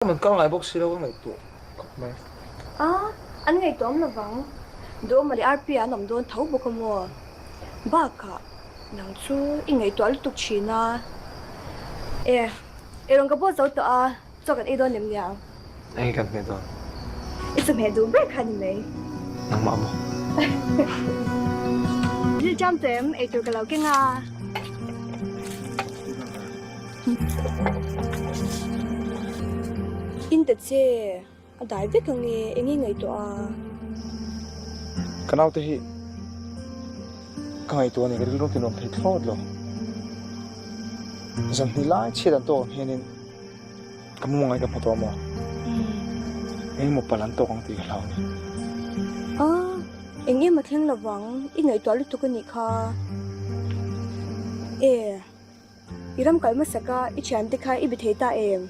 An kal ngai bawk si lo ka ngaihtuah khawp mai. A, an ngaihtuah awm lovang. Duhawma leh Arpi an awm dawn tho bawk a maw? Bakah, nang chu i ngaihtuah lutuk thin a. E, eirawng ka bawl zo tawh a, chaw kan ei dawn lem niang. Eng kan hmeh dawn? I chawhmeh duh ber kha ni mai. Nangmah maw? Thil ṭam tawh em? Eitur ka lo keng a. In ta che, a dai vek ang e, eng nge ngaihtuah a? Ka naute hi ka ngaihtuah a ni, ka rilru ti nuam thei thlawt lo. Zan hnih lai chhiat an tawk ang hianin ka mu ngai ka hmu tawh maw? Eng emaw palh an tawk ang tih ka hlau a ni. A, eng emaw thleng lovang, i ngaihtuah lutuk a nih kha. E. I ram kal hmasa ka i thiante kha i be thei ta em?